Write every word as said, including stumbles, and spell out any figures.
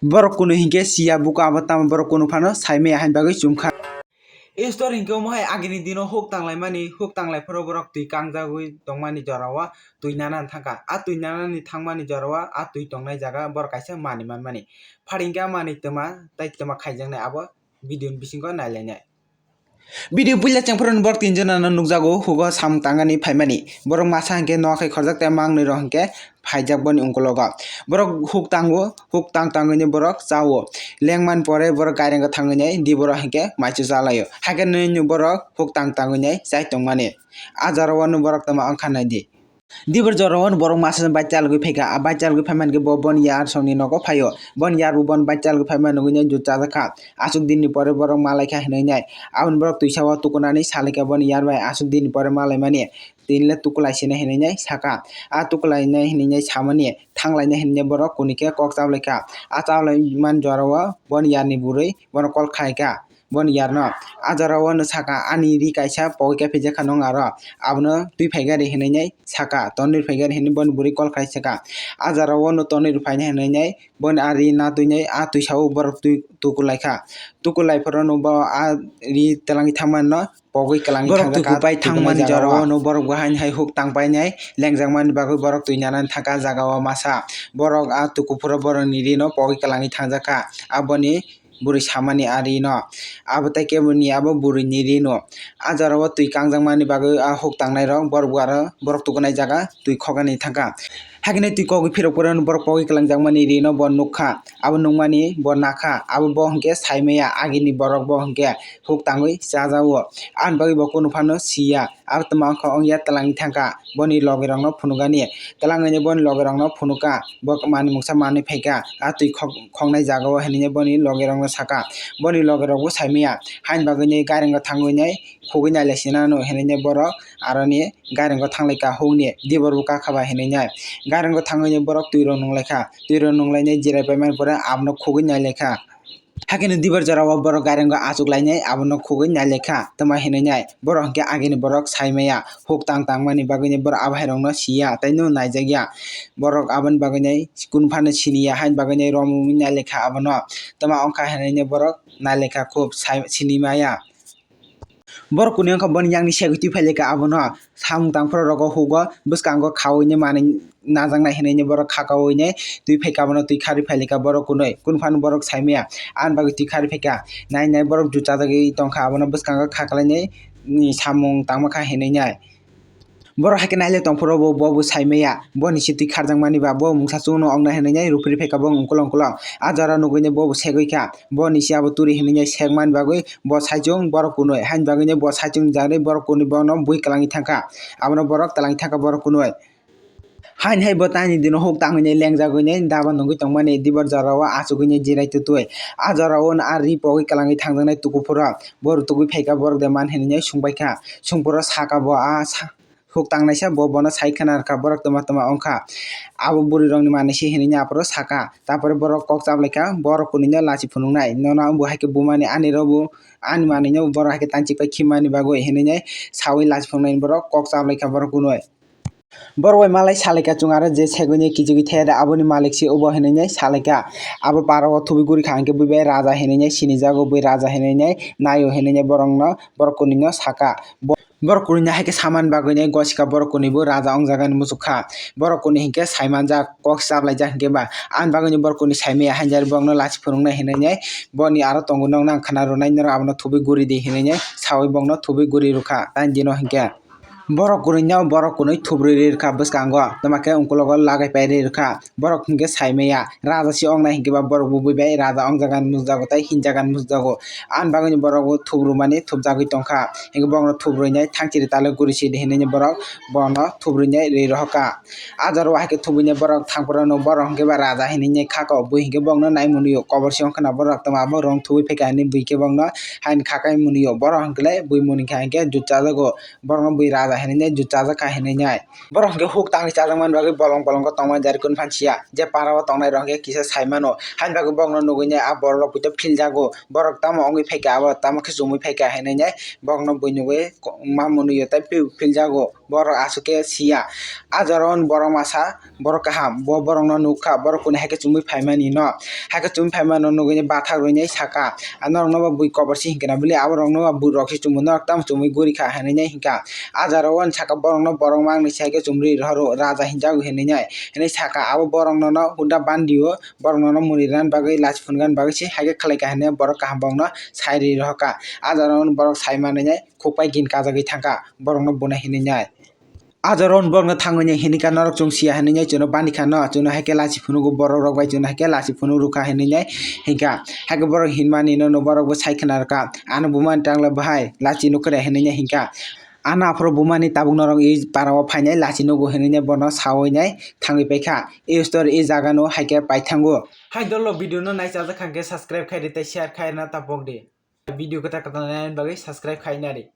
Borok kunu hinkhe siya buko abo tamo borok kunu phano saimaya hai bagwi chumkha. Istor hinkhe omo hai agini dino huk tanglaimani, huk tanglai phoro borok twi kangjagwi tongmani jorao twi nana thangkha. A twi nanani thangmani jorao a twi tongnai jaga borok kaisa manwi manmani. Phari hinkhe a manwi twma tei twma khaijaknai abo video ni bisingo nailainai. Video puila chengphuru borok tinjonano nukjago hugo samung tangani phaimani. Borok masa hinkhe nokhai khorjak tei mangnwi rok hinkhe phaijak boni ungkologo. Borok huk tango, huk tang tangwini borok chao. Lengmani pore borok gairengo thangwini di borok hinkhe maichu chalaio. Haikhe nini borok huk tang tangwini chai tongmani. A jorao borok tamo wngkha naidi. Dibor jorao borok masa bai chalgwi phaikha. A bai chalgwi phaimani khe bo boni yar songni nogo phaio. Boni yar bo bon bai chalgwi phaimani nugwi jut chajakha. Aswk dinni pore borok malaikha hinwi nai. Aboni borok twisao tukunani salaikha boni yar bai aswk dinni pore malaimani. Tinle tukulaisina hinwi nai saka. A tukulainai hinwi nai samani thanglainai hinwi borok kuni khe kok chablaikha. A chablaimani jorao boni yarni bwrwi bono kol khaikha. Boni yarno a jorao no saka ani ri kaisa pogwi khe phijak kha nung aro abono twi phaikha ri hinwi nai saka tonwi phaikha ri hinwi boni bwrwi kol khai saka. A jorao no tonwi phaina hinwi nai boni a ri na twi nai a twisao borok twi tukulaikha. Tukulai phoro no bo a ri twlangwi thangmani no pogwi kwlangwi borok thangjak kha tukupai thangmani jorao no borok bo haini hai huk tangpainai lengjakmani bagwi borok twi nanani thangkha jagao masa. Borok a tukuphuru borokni rino pogwi kwlangwi thangjakha. Aboni bwrwi samani a rino. Abo tei keboni abo bwrwini rino. A jorao twi kangjakmani bagwi a huk tangnairok borok bo aro borok tukunai jaga twi khokani thangkha. Hakhe twi kogwi phirok phuru borok pogwi kwlangjakmani rino bo nukha. Abo nukmani bo nakha. Abo bo hinkhe saimaya agini borok bo hinkhe huk tangwi chajago. Ani bagwi bo kunu phano siya. Abo twma wngkha wngya twlangwi thangkha. Boni logerokno phunukani. Twlangwini boni logerokno phunukha. Bo manwi mungsa manwi phaikha. A twi khok-, khoknai jagao hinwi boni logerokno sakha. Boni logerokbo saimaya. Haini bagwini gairengo thangwini khugwi nailaisinano hinwi borok aroni gairengo thanglaikha hukni. Dibor bo kakha bai hinwi. Gairengo thangwini borok twirok nunglaikha. Twirok nunglainai jirai paimani pore abono khugwi nailaikha. Hakhe no dibor jorao borok gairengo achuk lainai abono khugwi nailaikha twma hinwi nai. Borok hinkhe agini borok saimaya huk tang tangmani bagwini borok abo hairokno siya tei no naijakya. Borok aboni bagwini kunu phano siniya haini bagwini romwi nailaikha abono. Twma wngkha hinwi borok nailaikha khub sai-, sinimaya. Borok kuni wngkha boni yakni segwi twi phailika abono samung tangphuru rogo hugo bwskango khaui ni manwi najaknai hinwi borok khakaui ni twi phaika abono twi kharwi phailika borok kunui kunu phano borok saimaya ani bagwi twi kharwi phaika nai nai borok jut chajagwi tongkha abono bwskango khaklainai samung tangmakha hinwi nai. Borok haikhe nailai tongphuru bo, bo bo saimaya, boni se twi kharjakmani ba, bo mungsa chukno wngnai hinwi nai rupri phaikha bo ukolog ukolog. A jora nugwi nai bo bo segwi kha, boni se abo turi hinwi nai segmani bagwi bo saichung borok kunui, haini bagwi nai bo saichung jagwi borok kunui bono bui kwlangwi thangkha. Abono borok twlangwi thangkha borok kunui. Haini hai bo taini dino huk tangwi nai lengjagwi nai daba nugwi tongmani dibor jorao achugwi nai jirai tutui. A jorao no a ri pogwi kwlangwi thangjaknai tukuphuru. Borok tugwi phaikha borok de man hinwi nai sungbaikha. Sungphuru saka bo a sa-, huk tangnaisa bo bono sai khna rwkha, borok twma twma wngkha. Abo bwrwirokni manwi se hinwi aphuru saka. Tapore borok kok chaplaikha, borok kunui no lachi phunuknai. Nono bo hai khe bumani ani rw bo ani manwi no borok hai khe tanchikpai khimani bagwi hinwi saui lachi phunuknai borok kok chaplaikha borok kunui. Borok bai malai salaikha chwng aro je segwi nai kichigwi thaya da aboni malik se obo hinwi salaikha. Abo para o thubui gurikha hinkhe bui bai raja hinwi sinijago, bui raja hinwi naio hinwi borokno borok kunui no saka. Bo-, borok kunui no hai khe samani bagwi nai gosika borok kunui bo raja wngjagani muchukha. Borok kunui hinkhe saimanjak kok chaplaijak hinkhe ba ani bagwi borok kunui saimaya hainjari borokno lachi phunuknai hinwi boni aro tongo nokno ang khna rwnai norok abono thubui guri di hinwi saui bokno thubui guri rwkha tani dino hinkhe. Borok kunui no borok kunui thubrwi ri rwkha bwskango twma khe unkologo lagai pai ri rwkha. Borok hinkhe saimaya raja se wngnai hinkhe ba borok bo bui bai raja wngjagani muchukjago tei hinjagani muchukjago. Ani bagwi borok bo thubrumani thubjagwi tongkha. Hinkhe borokno thubrwi nai thangchiri talwi guri sidi hinwi borok bono thubrwi nai ri rohorkha. A jora o hai khe thubrwi nai borok thangphuru no borok hinkhe ba raja hinwi khako, bui hinkhe borokno nai mwnwio kobor se wngkhana borok twma bo rong thubui phaikha hinwi bui khe borokno haino khakai mwnwio borok hinkhe le bui mwnwikha hinkhe jut chajago. Borokno bui raja hinwi jut chajakha hinwi nai. Borok hinkhe huk tangwi chajakmani bagwi bolong bolongo tongmani jari kunu phan siya. Je para o tongnai rok hinkhe kisa saimano. Haini bagwi borokno nugwi nai a borok rok poito philjago. Borok tamo wngwi phaikha abo tamo khe chumui phaikha hinwi nai borokno bui nugwi ma mwnwio tei phil-, philjago. borok aswk khe siya. A jora o borok masa borok kaham, bo borokno nukha, borok kuni hai khe chumui phaimani no, hai khe chumui phaimano nugwi bathak rwinai saka, "Norokno bo bui kobor se hinkhe na bwle, aborokno bo bui rok se chumu, norok tamo chumui guri kha," hinwi nai hinkha. A jora o saka borokno borok mangni se hai khe chumui rohoro, raja hinjago hinwi nai hinwi saka, abo borokno no huda bandi o borokno no muni rwna bagwi, lachi phunukna bagwi se hai khe khlai kha hinwi borok kaham bongno sai rwi rohor kha. A jora o borok sai manwi nai khukpai gin kajagwi thangkha borokno bunai hinwi nai. A jora o borokno thangwi nai hinwi kha, "Norok chwng siya hinwi nai chwngno bani kha no, chwngno hai khe lachi phunugo borok rok bai, chwngno hai khe lachi phunuk rwkha," hinwi nai hinkha. Hai khe borok hinmani no, no borok bo sai khna rwkha, "Ano bumani tangla bahai lachi nukre," hinwi nai hinkha. Ano aphuru bumani tabuk norok i para o phainai lachi nugo hinwi nai bono sawi nai thangwi paikha. I store i jaga no hai khe paithango. Hai dolo video no naichajak kha khe subscribe khai di tei share khai rwna tapok di. Video kwtal kwtal nainani bagwi subscribe khai nari.